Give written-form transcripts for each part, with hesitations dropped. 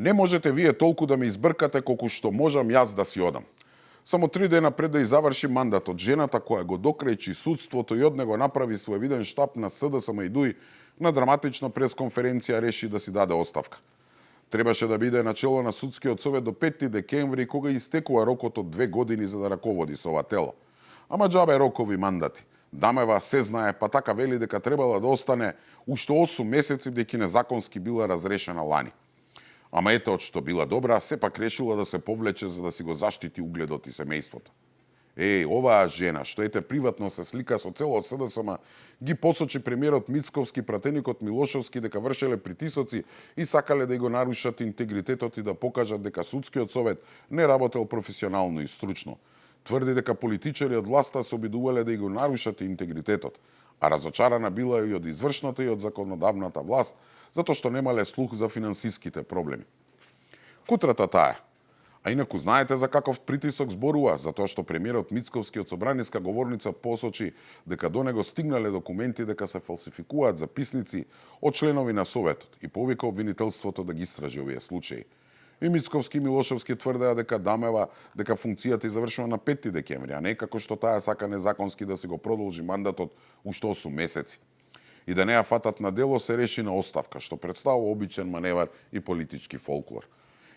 Не можете вие толку да ме избркате колку што можам јас да си одам. Само 3 дена пред да заврши мандатот, жената која го докрајчи судството и од него направи свој виден штаб на СДСМ и ДУИ, на драматична пресконференција реши да си даде оставка. Требаше да биде начело на судскиот совет до 5 декември, кога истекува рокот од 2 години за да раководи со ова тело. Ама џабе рокови мандати. Дамева се знае, па така вели дека требала да остане уште 8 месеци, дека незаконски била разрешена лани. Ама ете, од што била добра, сепак решила да се повлече за да си го заштити угледот и семејството. Оваа жена, што ете приватно се слика со цело СДСМ, ги посочи премиерот Мицковски, пратеникот Милошовски дека вршеле притисоци и сакале да го нарушат интегритетот и да покажат дека судскиот совет не работел професионално и стручно. Тврди дека политичари од власта се обидувале да го нарушат интегритетот, а разочарана била и од извршната и од законодавната власт, затоа што немале слух за финансиските проблеми. Кутрата таа. А инаку знаете за каков притисок зборува, затоа што премиерот Мицковски од собраниска говорница посочи дека до него стигнале документи дека се фалсификуваат записници од членови на Советот и повика обвинителството да ги истражи овие случаи. И Мицковски и Милошевски тврдеа дека Дамева дека функцијата завршува на 5 декември, а не како што таа сака незаконски да си го продолжи мандатот уште 8 месеци. И да не ја фатат на дело, се реши на оставка, што представува обичен маневар и политички фолклор.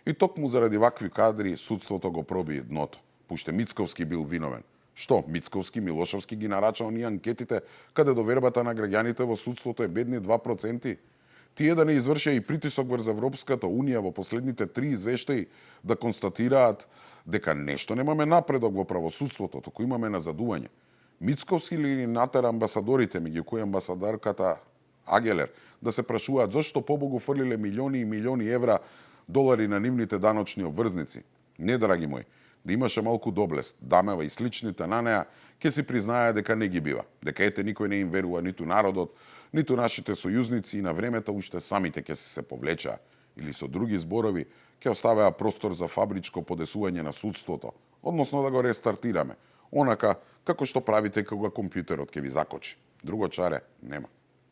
И токму заради вакви кадри судството го проби дното. Пуште Мицковски бил виновен. Што, Мицковски, Милошевски ги нарача оние анкетите каде довербата на граѓаните во судството е бедни 2%? Тие да не извршеа и притисок врз Европската Унија во последните 3 извештаи да констатираат дека нешто немаме напредок во правосудството, туку имаме назадување. Мицковски или натера амбасадорите, меѓу кои амбасадорката Агелер, да се прашуваат зашто побогу фрлиле милиони и милиони евра долари на нивните даночни обврзници. Не, драги мои, да имаше малку доблест, Дамева и сличните на неа, ќе си признаја дека не ги бива, дека ете никој не им верува ниту народот, ниту нашите сојузници и на времето уште самите ќе се повлечаа, или со други зборови, ќе оставеа простор за фабричко подесување на судството, односно да го рестартираме, онака како што правите кога компјутерот ќе ви закочи. Друго чаре нема.